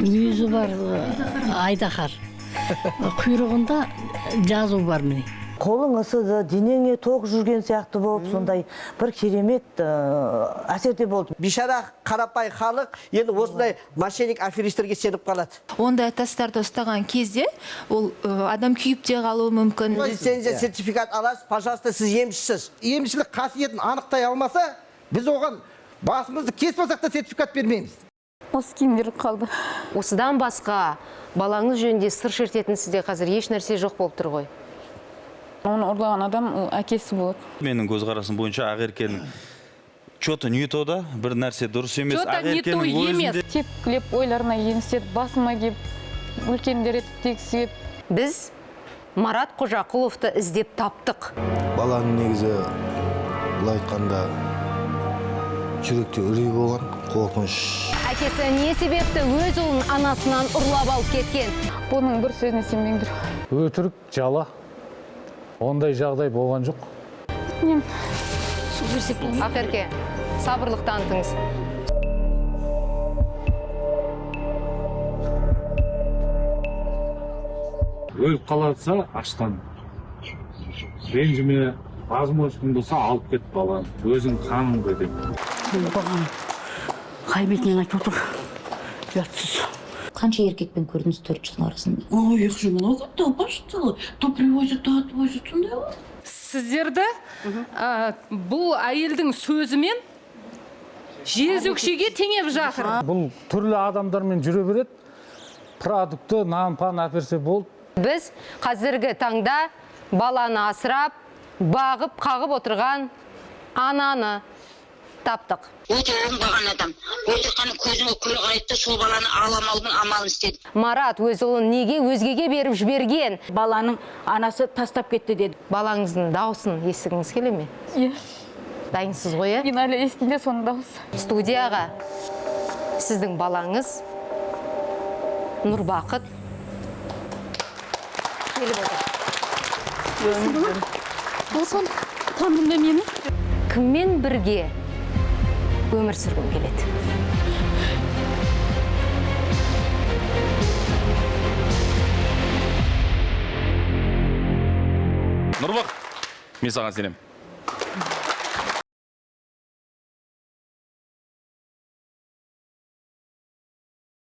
Мүйізі бар айдаһар. Құйрығында жазу бар міне. Қолың ысыды, денеңе тоқ жүрген сияқты болып, сондай бір керемет әсерде болды. Бейшара қарапайым халық енді осындай мошенник аферистерге сеніп қалады. Ондай тастарды ұстаған кезде ол адам күйіп те қалуы мүмкін. Лицензия, сертификат аласыз, пожалуйста, сіз емшісіз. Емшілік қасиетін анықтай алмаса, біз оған басымызды кесіп алсақ та сертификат бермейміз. Осы киімдер қалды. Осыдан басқа балаңыз жөнінде сыр шертетін сізде қазір еш нәрсе жоқ болып тұр ғой. Оны ұрлаған адам ол әкесі болады. Менің көзқарасым бойынша Ақеркенің что-то не то да, бір нәрсе дұрыс емес. Что-то не то емес. Тепкілеп ойларына елестетіп, басыма кеп, үлкендер етіп тегісіп. Біз Марат Қожақұловты іздеп таптық. Баланың негізі былай айтқанда жүректе үрей болған, қорқыныш. Әкесі не себепті өз ұлын анасынан ұрлап алып кеткен? Бұның бір сөзіне сенбеңдер. Өтірік, жала. Ондай жағдай болған жоқ. Нем? Ақерке, сабырлық танытыңыз. Өліп қалатса аштан. Ренжіме, возможность болса алып кет баланы. Өзің қаныңды деп. Бұған қай бетінен айтып отыр? Ұятсыз. Қанша еркекпен көрдіңіз 4 жылдың арасында? Ой, их же много, толпа что ли? То привозят, то отвозят. Сондай ғой. Сіздерді бұл әйелдің сөзімен жезөкшеге теңеп жатыр. Бұл түрлі адамдармен жүре береді. Продукты, нан-пан әперсе болды. Біз қазіргі таңда баланы асырап, бағып, қағып отырған ананы таптық. Өте оңбаған адам. Отырғанның көзіне күлі қарайды да сол баланы аламаудың амалын істеді. Марат өз ұлын неге өзгеге беріп жіберген? Баланың анасы тастап кетті деді. Балаңыздың даусын естігіңіз келе ме? Иә. Дайынсыз ғой, ә? Мен әлі есімде соның дауысы. Студияға сіздің балаңыз Нұрбақыт келіп отыр. Болсын, таным да мені. Кіммен бірге өмір сүргім келеді? Нұрбақыт, мен саған сенемін.